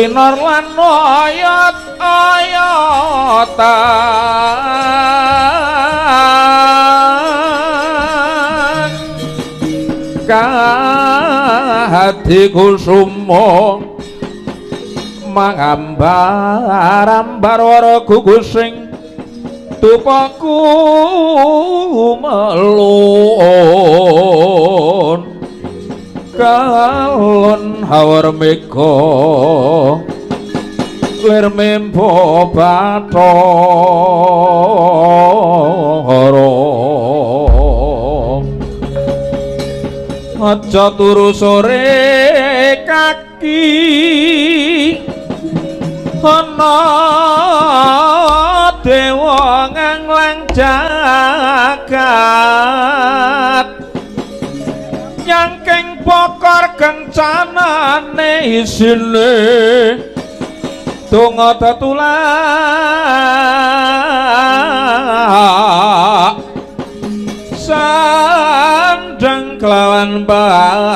Linor lan oyot-oyotan Kahadi kusuma mangambar-ambar wara gugusing tupaku melun kalon hawar mega lir membo bathara aja turu sore kaki ana dewa nganglang jagat nyangking pokor kencanane isine donga tetulak sandheng kelawan pangan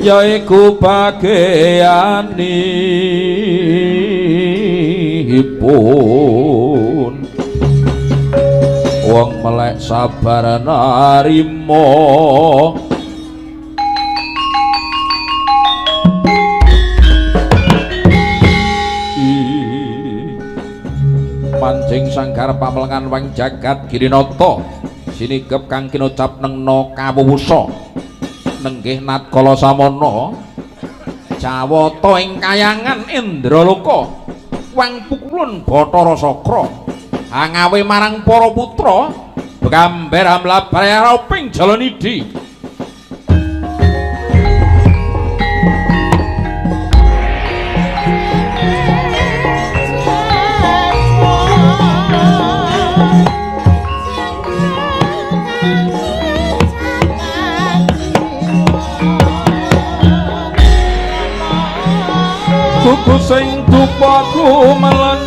yaiku bageyanipun wong melek sabar narima. Pancing sanggar pamelengan wang jagat Girinata sinigep kang kinocap nengna kawuwusa nenggih natkala samana jawata ing kayangan Indraloka wang pukulun Bathara Sakra angawe marang para putra begamber amlabar ping jalanidhi. Kuku sing dupaku melen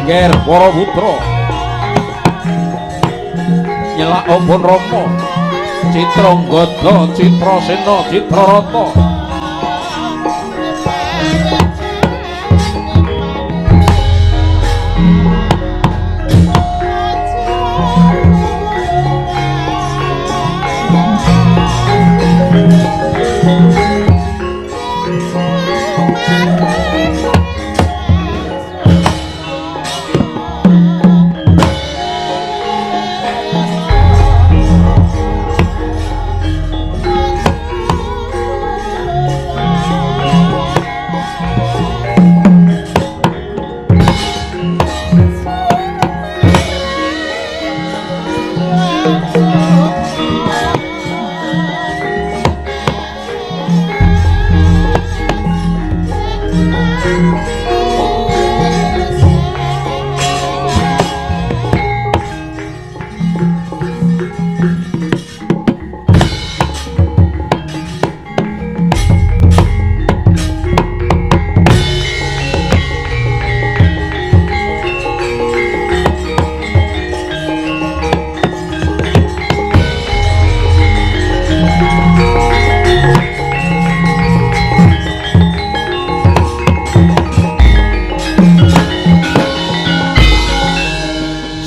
nger para putra nyelak ampun Rama Citranggada, Citrasena, Citrarata.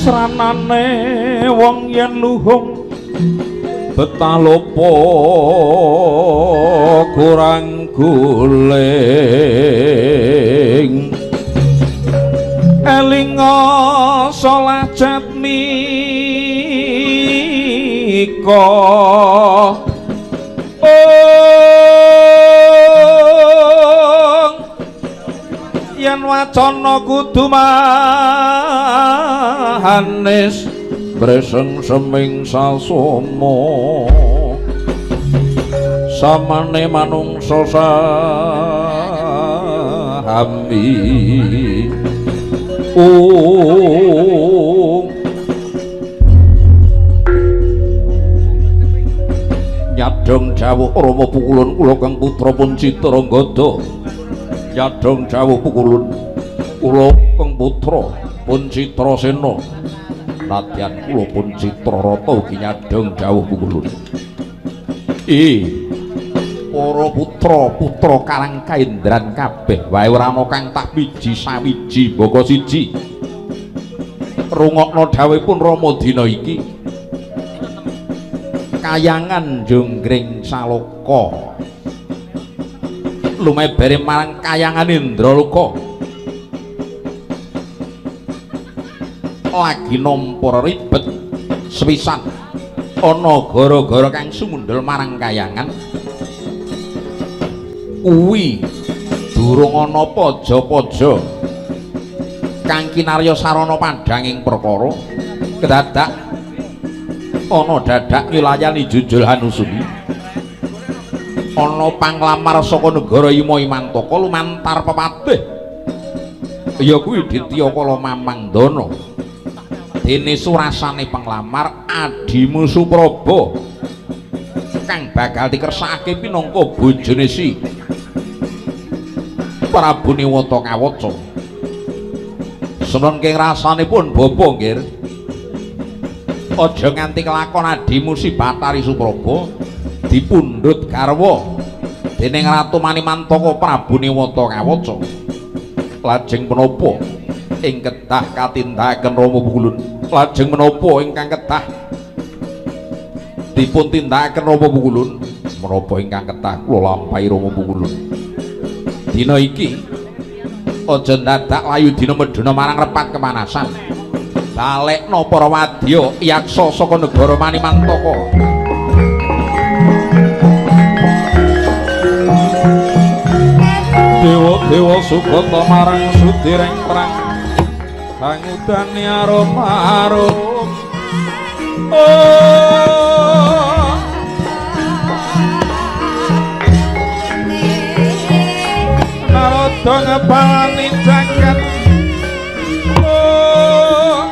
Sranane wong yen luhung betah lopo kurang guling elinga salah jatmika yen wacana kudu mahanis breseng seming sasoma samane manungsa sami Nyadong dawuh Rama Pukulun kula kang putra pun Citranggada. Nyadong dawuh Pukulun kula kang putra pun Citrasena. Nadyan kula pun Citrarata ugi nyadong dawuh Pukulun. Para putra-putra Karang Kaendran kabeh wae ora ana kang tak piji sawiji mbaka siji. Rungokno dawuhipun Rama dina iki. Kayangan Jonggring Saloka lumebere marang kayangan Indraloka lagi nampa ribet sepisan ana gara-gara kang sumundhul marang kayangan kuwi durung ana paja-paja kang kinarya sarana padhanging perkara kedadak ana dadak wilayani Jujul Hanusumi ana panglamar saka negara Ima Imantaka lumantar pepatih ya kuwi Ditya Kala Mamangdana dene surasane panglamar adimu Supraba kang bakal dikersakake pinangka bojone si Prabu Niwata Kawaca. Senengke rasanipun bapa nggih aja nganti kelakon adimu si Bathari Supraba dipundhut garwa dening Ratu Manimantaka Prabu Niwata Kawaca. Lajeng menapa ing kedah katindakaken Rama Pukulun? Lajeng menapa ingkang kedah dipun tindakaken Rama Pukulun? Menapa ingkang kedah kula lampahi Rama Pukulun? Dina iki aja dadak layu dina medhuna marang repat kepanasan. Balekno para wadya yaksa saka negara Manimantaka. Dewa-dewa sugata marang sudireng perang kangudane arum-arum. Oh Narada ngepalani jagat. Oh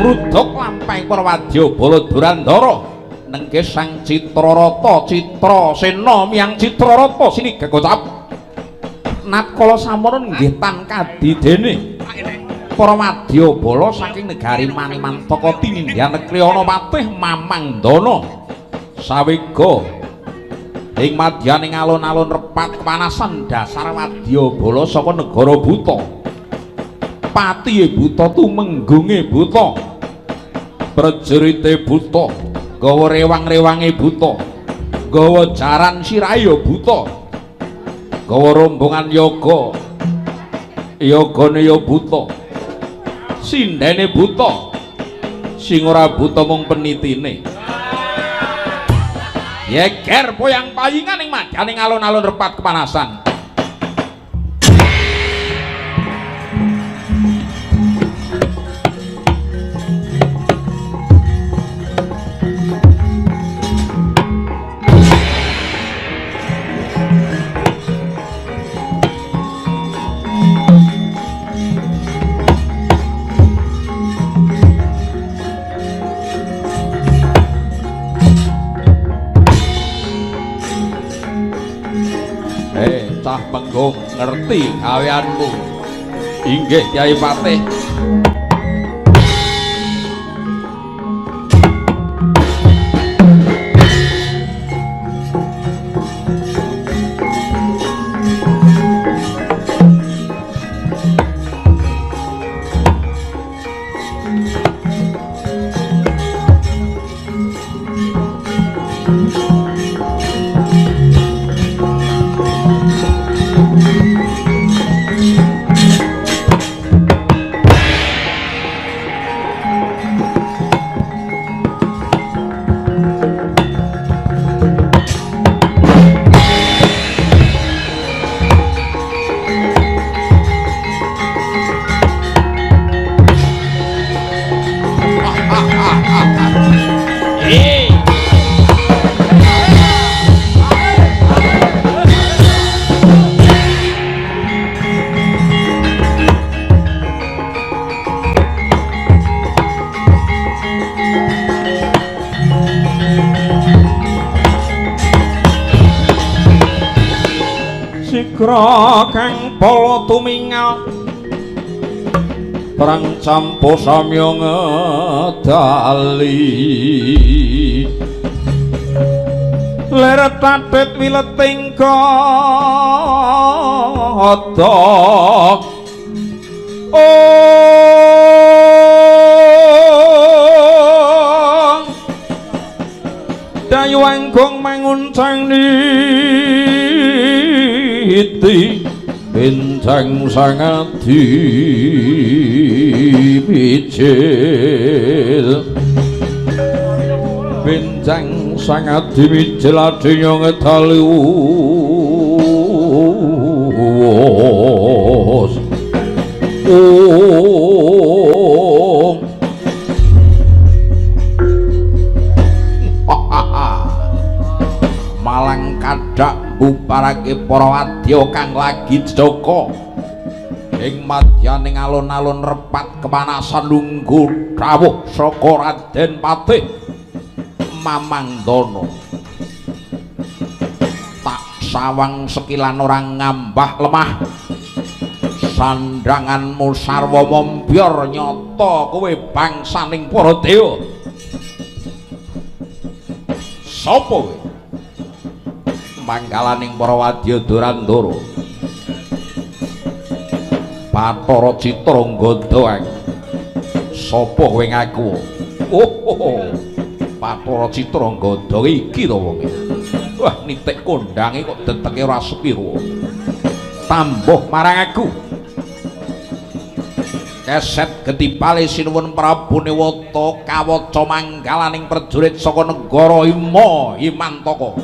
Mruduk lampahing para wadya bala Durandara nenggih Sang Citrarata Citrasena miyang Citrarata sini gegocap. Natkala samono nggih tan kadidene para wadya bala saking negari Manimantaka tinindyan Kriyana Patih Mamangdana sawega ing madyaning alun-alun repat kepanasan dasar wadya bala saka negara buta. Patihe buta tumenggunge buta, prajurite buta, gawa rewang-rewange buta, gawa jaran sirahe buta, gawa rombongan yoga, yogane ya buta, sindene buta, sing ora buta mung penitine. Yeger poyang payingan ing madyaning alun-alun repat kepanasan. Cah Menggung ngerti gaweanmu. Inggih Kyai Patih. Sigra kang pala tumingal perang campo samya ngedali leret tatit wileting kodhok ong dayu angkung manguncang niti bincang sangat dimijil bincang sangat dimijil adinya ngedali uwus ung. Malang kadak bubarake para wadya kang lagi jejaka ing madyaning alun-alun repat kepanasan lungguh dawuh saka Raden Patih Mamangdana. Tak sawang sekilan orang ngambah lemah sandhanganmu sarwa mombyor nyata kowe bangsaning para dewa. Sapa kowe? Manggalaning para wadya Durandara Bathara Citra nggodha. Sapa kowe ngaku? Oh, Bathara Citra nggodha iki to wonge. Wah, nitik kondange kok deteke ora sepiro. Tambuh marang aku. Keset getipale sinuwun Prabu Newata kawaca manggalaning prajurit saka negara Hima Himantaka.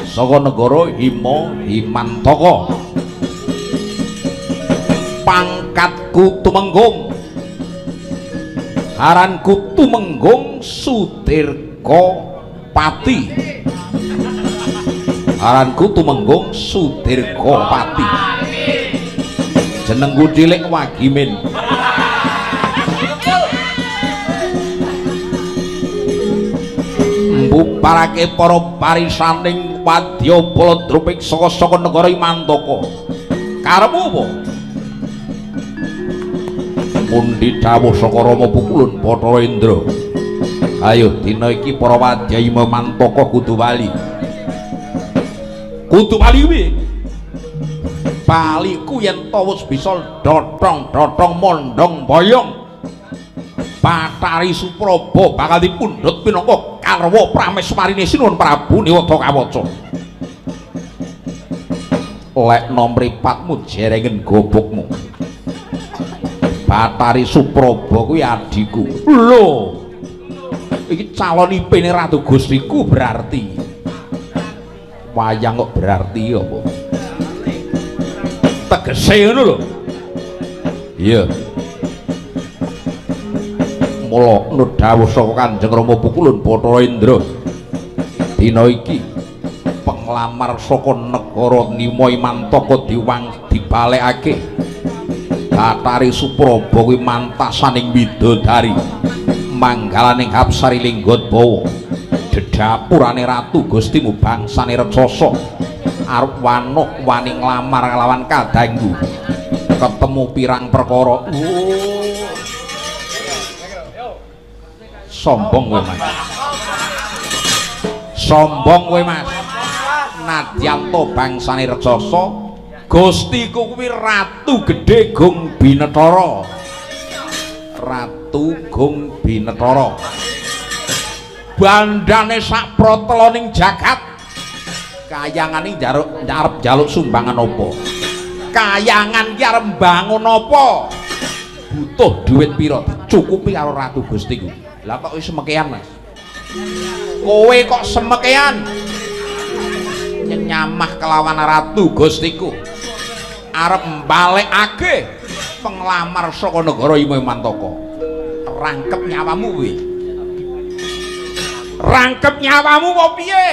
Saka negara Hima Himantaka. Pangkatku tumenggung. Aranku Tumenggung Sudirga Pati. Aranku Tumenggung Sudirga Pati. Jenengku cilik Wagimin. Mbubarake para barisaning wadya Baladrupik saka-saka negara Imantaka. Karepmu apa? Mundi dawuh saka Rama Pukulun Bathara Indra. Ayo dina iki para wadya Imantaka kudu wali. Kudu wali piye? Baliku yen to wis bisa dotong-dotong mondhong boyong. Bathari Supraba bakal dipundhut pinangka garwa prameswarine Sinuwun Prabu Niwata Kawaca. Lekno mripatmu jerengen gobokmu. Bathari Supraba kuwi adhiku. Lho. Iki calon ipene Ratu Gustiku berarti. Wayang kok berarti apa? Tegese ngono lho. Iya. Mula nut dawuh saka Kanjeng Rama Pukulun Bathara Indra. Dina iki penglamar saka negara Nima Imantaka diwang dibalekake. Bathari Supraba kuwi mantasaning widodari. Manggalaning Hapsari Linggodbawa. Dedapurane Ratu Gustimu bangsane Raksasa. Arep wanuh wani nglamar kelawan kadangku. Ketemu pirang perkara. Sombong kowe Mas. Sombong kowe Mas. Nadyan to bangsane Raksasa, Gustiku kuwi Ratu Gedhe Gung Binetara. Ratu Gung Binetara. Bandane sak protela ning jagat. Kayangane njaruk arep njaluk sumbangan apa? Kayangan ki arep mbangun apa? Butuh dhuwit pira dicukupi karo Ratu Gustiku. Lah kok wis semekean, Mas? Kowe kok semekean? Nyenyamah kelawan Ratu Gustiku. Arep mbalekake penglamar saka negara Imantaka. Rangkep nyawamu kowe. Rangkep nyawamu apa piye?